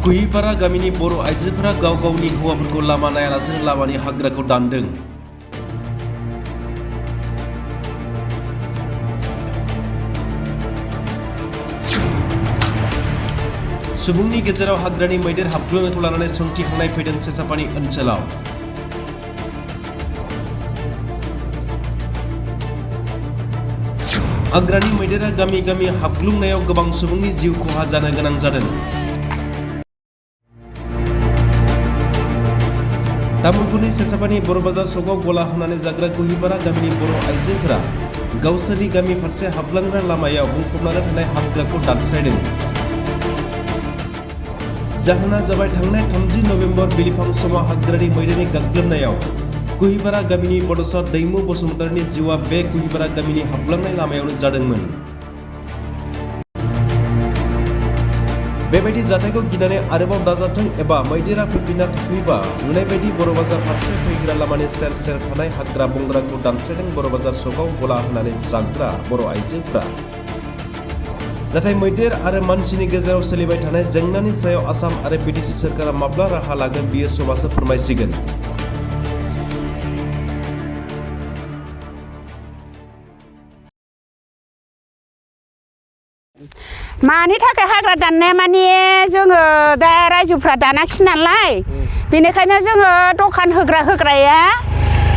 कुहिपारा गामिनि बर' आइजोफोरा गाव गावनि हौवाफोरखौ लामा नायालासेनो लामानि हाग्राखौ दानदों। सुबुंनि गेजेराव हाग्रानि मैदेर हाबग्लुंनायखौ लानानै सोंखिखांनाय फैदों सेसापानि ओनसोलाव। हाग्रानि मैदेरा गामि गामि हाबग्लुंनायाव गोबां सुबुंनि जिउ खहा जानो गोनां जादों। तामुलपुरनि सेसापानि बर' बाजार सकआव गला होनानै जाग्रा कुहिपारा गामिनि बर' आइजोफोरा गावसोरनि गामि फारसे हाबलांग्रा लामायाव बुंफबनानै थानाय हाग्राखौ दानस्रायदों। जाहोना जाबाय थांनाय 30 नभेम्बर बिलिफां समाव हाग्रानि मैदेरनि गाग्लोबनायाव कुहिपारा गामिनि बड'सा दैमु बसुमतारिनि जिउआ बे कुहिपारा गामिनि हाबलांनाय लामायावनो जादोंमोन। बेबायदि जाथायखौ गिनानै आरोबाव दाजाथों एबा मैदेरा फैफिनना थाफैबा नुनाय बायदि बर' बाजार फारसे फैग्रा लामानि सेर सेर थानाय हाग्रा बंग्राखौ दानस्रायदों बर' बाजार सकआव गला होनानै जाग्रा बर' आइजोफोरा। नाथाय मैदेर आरो मानसिनि गेजेराव सोलिबाय थानाय जेंनानि सायाव आसाम आरो बिटिसि सोरखारा माब्ला राहा लागोन बियो समासो फोरमायसिगोन। मानि थाखाय हाग्रा दाननाया माने जोङो दा रायजोफ्रा दानाखिसै नालाय बेनिखायनो जोङो दखान होग्राया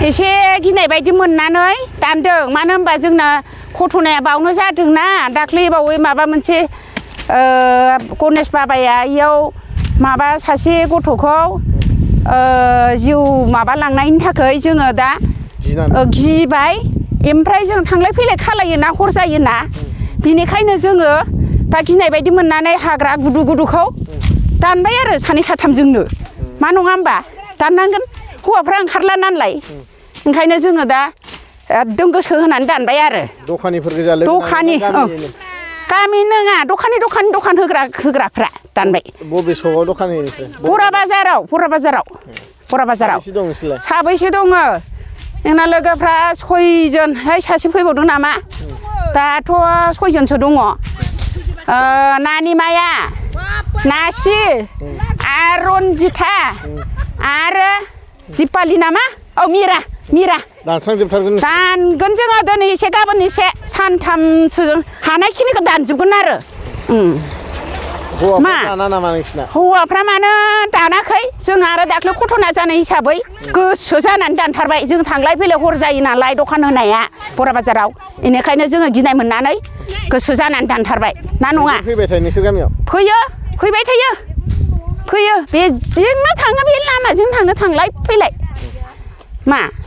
एसे गिनाय बायदि मोननानै दानदों। मानो होनबा जोंना घटनाया बावनो जादोंना दाख्लै बावै माबा मोनसे गणेश बाबाया इयाव माबा सासे गथ'खौ जिउ माबा लांनायनि थाखाय जोङो दा गिबाय। ओमफ्राय जों थांलाय फैलाय खालायोना हर जायोना बेनिखायनो जोङो दा गिनाय बायदि मोननानै हाग्रा गुदु गुदुखौ दानबाय आरो सानै साथामजोंनो। मा नङा होमबा दाननांगोन, हौवाफ्रा ओंखारला नालाय ओंखायनो जोङो दा एकदम गोसो होनानै दानबाय आरो। दखानिफोर गोजा लोगो दखानि गामि नङा दखान होग्राफ्रा दानबाय। बबे सगाव दखानि? बरा बाजाराव साबैसे दङ? जोंना लोगोफ्रा 6 जन, सासे फैबावदों नामा? दाथ' 6 जनसो दङ। नानिमाया, नासि आरो रन्जिता आरो दिपालि नामा? औ मिरा दानस्रांजोबथारगोन। दानगोन जोङो दिनै एसे गाबोन एसे सानथामसो हानायखिनिखौ दानजोबगोन आरो। मा नामा नोंसिना? हौवाफ्रा मानो दानाखै? जों आरो दाख्लै घटना जानाय हिसाबै गोसो जानानै दानथारबाय। जों थांलाय फैलाय हर जायो नालाय दखान होनाया बरा बाजाराव, बेनिखायनो जोङो गिनाय मोननानै गोसो जानानै दानथारबाय। ना नङा? फैबाय थायो नोंसोर गामियाव? फैबाय थायो बेजोंनो थाङो, बे लामाजों थाङो थांलाय फैलाय। मा